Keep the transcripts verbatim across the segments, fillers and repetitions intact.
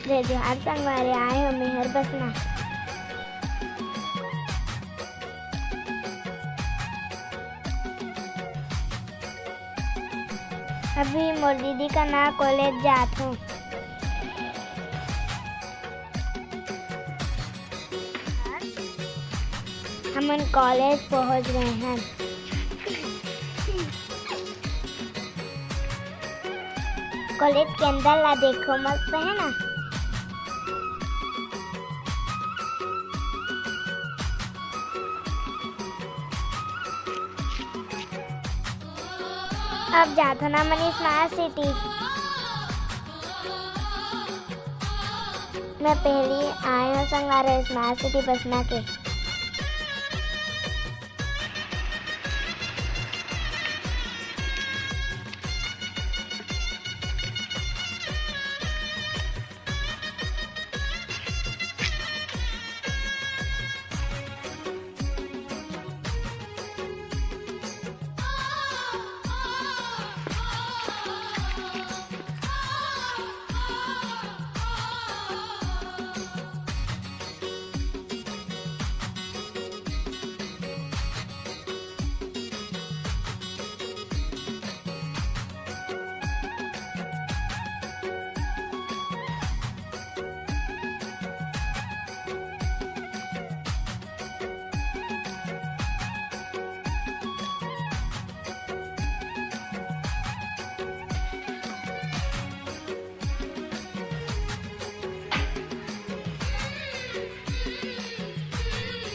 जय जोहार संगवारी, आए हो मेहर बसना। अभी मोर दीदी का ना कॉलेज जात हूँ। हमन कॉलेज पहुँच गए हैं। कॉलेज के अंदर ला देखो, मस्त है ना। अब जाथो ना मनीष, स्मार्ट सिटी। मैं पहली आए हूँ संगारे स्मार्ट सिटी बसना के।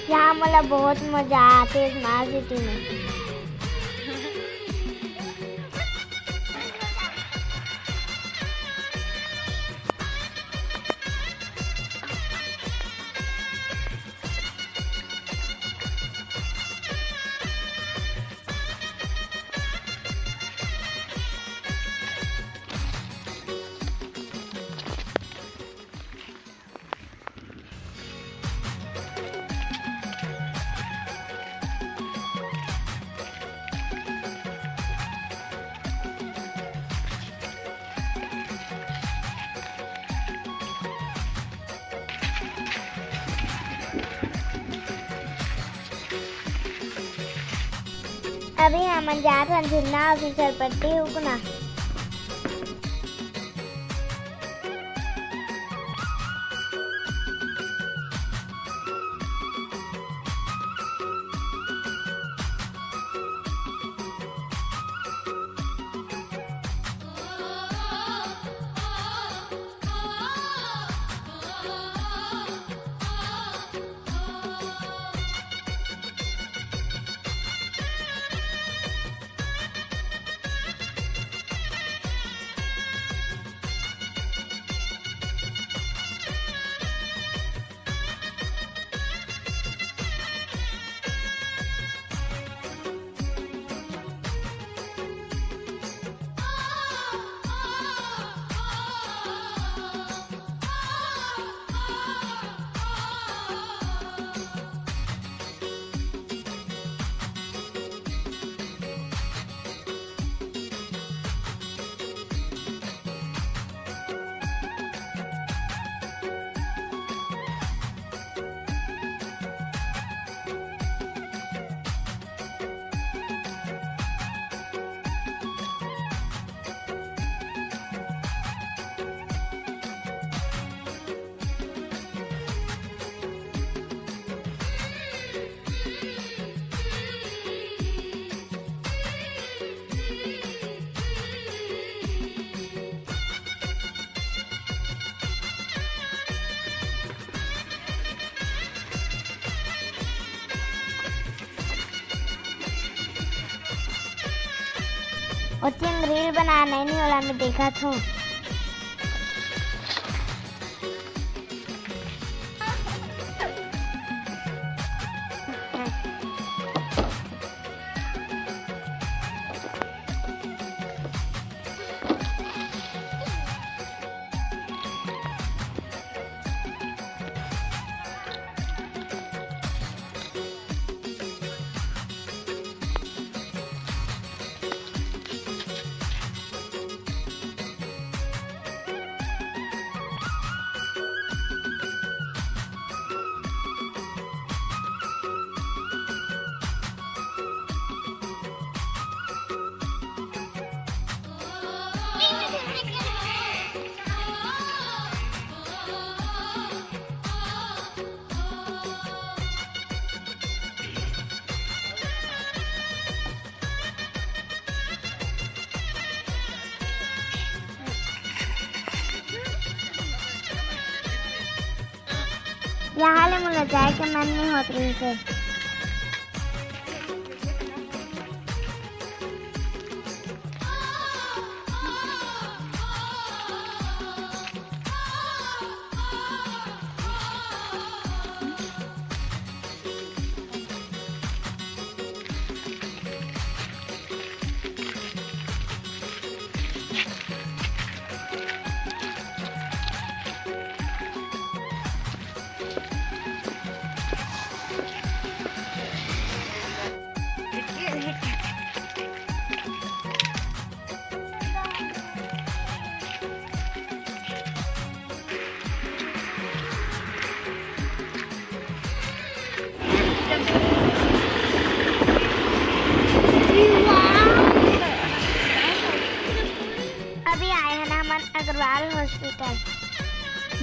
यहाँ मोला बहुत मजा आथे स्मार्ट सिटी में। अभी हमन जात हन झुन्ना अउ फिसलपट्टी हुकना। ओतिन रील बनाना नहीं, ओला मैं देखत हूँ। यहाँ ले मोला जाए के मन नहीं होत रहिस हे। अभी आए हन हमन अग्रवाल हॉस्पिटल।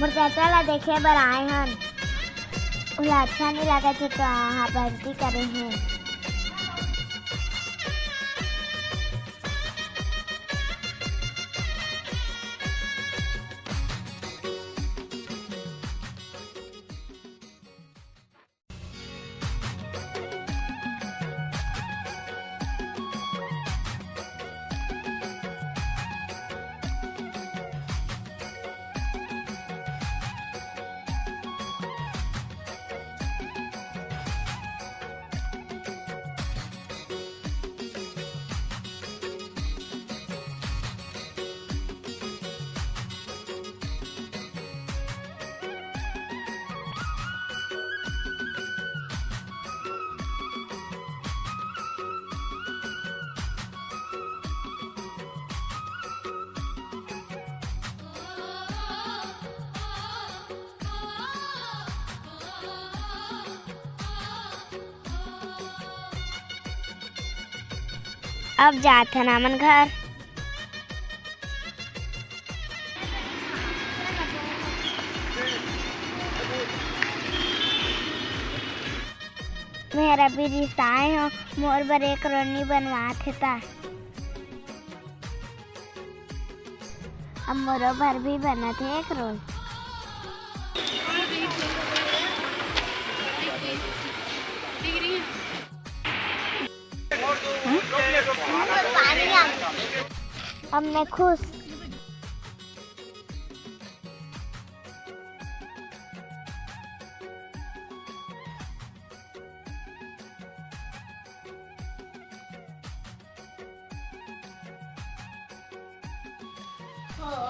मोर चाचा ला देखे बर आए हन। ओला अच्छा नहीं लगत हे तो यहाँ भर्ती करे हे। अब जात हन हमन घर। मेर अभी रिसाए हो, मोर बर एक रोनी बनवात हे ता। अब मोरो बर भी बनत हे एक रोल। अब मैं खुश।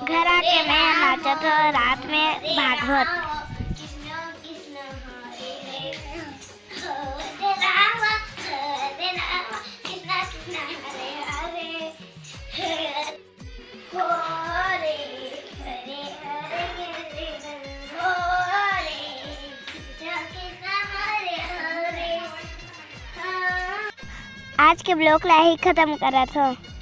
घर आके मैं नाचत हो रात में भागवत। आज के ब्लॉग ला ही खत्म करत हो।